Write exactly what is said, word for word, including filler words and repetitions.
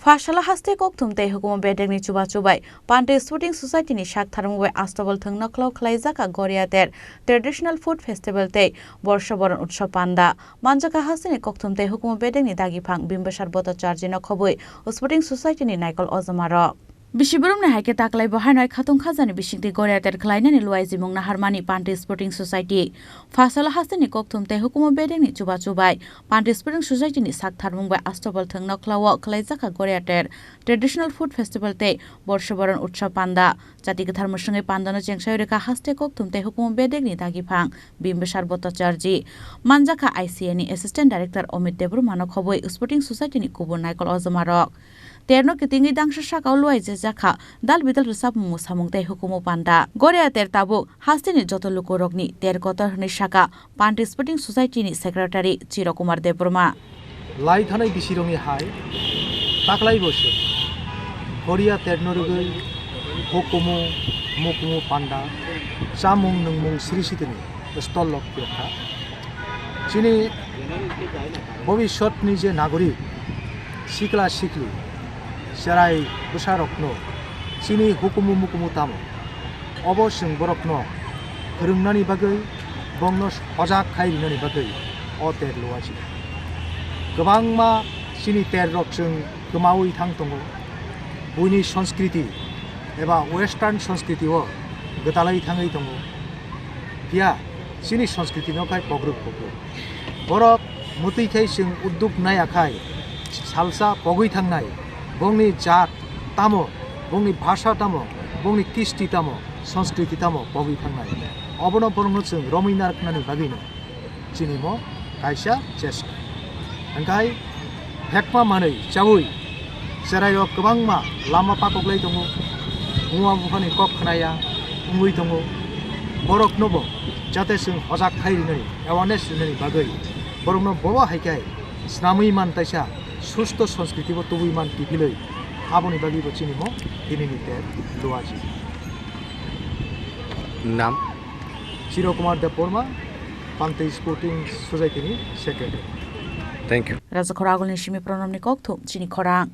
Phasala haste kokthum tei hukumu bedekni chubachu bai Pante Sporting Society ni sak tharmung bai Astobol thwngnokhlo khwlaijak a Goriya ter Traditional Food Festival tei Borsho Boron Utsav panda. Manjakha hasteni kokthum tei hukumu bedekni dagiphang Bimbisar Bhattacharjee no khobwi Sporting Society ni naikol ojoma rok. Bisi boromni hai khe taklai bo haino hai khatung khajani bisingtwi Goriya ter khwlainani luaijimung naharmani Pante Sporting Society. Phasala hasteni kokthum tei hukumu bedekni chubachu bai Pante Sporting Society ni sak tharmung bai Astobol thwngnokhlo o khwlaijakha Goriya ter Traditional Food Festival tei Borsho Boron Utsav panda. Chati kwthar mwswngwi pandano chengsawi rwkha haste kokthum tei hukumu bedekni dagiphang Bimbisar Bhattacharjee. Manjakha I C A ni Assistant Director Amit Debbarma no khobwi Sporting Society ni kubun naikol ojoma rok. Terno kitingwi dangsa sakao luaijajakha dal bidal rwchapmung mwsamung tei hukumu panda. Goriya ter tabuk hasteni joto lukurokni ter kotor hwnwi saka Pante Sporting Society ni Secretary Chiro Kumar Debbarma. Lai thanai bisirokni hai taklai bo se Goriya terno rwgwi hukumu mukumu panda chamung nungmung siri sitini stol lok pirkha. Chini bobiswtni je nagorik sikla sikli cherai bwsarokno chini hukumu mukumu tamo, obo chwng borokno phwrwngnani bagwi, bongno hojak khai rinani bagwi o ter luachi. Kwbangma chini terrok chwng kwmaui thang tongo. Buini sanskriti eba western sanskriti o gwtalai thangwi tongo. Phiya chini sanskriti no khai pogrwk pogrwk. Borok mwtwi khai chwng udduk nai akhai salsa pogwi thangnai. Bongni jat tamo, bongni bhasha tamo, bongni kisti tamo, sanskriti tamo pogwi thangnai. Obono borokno chwng romwi narwknani bagwino chini mo kaisa chesta. Hwnkhe phekma manwi chaui cherairok kwbangma lama pakoklai tongo, buma buphani kok khnaya wngwi tongo. Boroknobo jate chwng hojak khai rinani, awareness rinani bagwi borokno bobo hai khe swnamwi man taisa susto sanskriti bo tubui man kiphilwi, aboni bagwi bo chini mo tinini ter luachi. Nam? Chiro Kumar Debbarma, Pante Sporting Society ni Secretary. Thank you. Raja Khoragul ni simi Pranam ni kokthum chini khorang.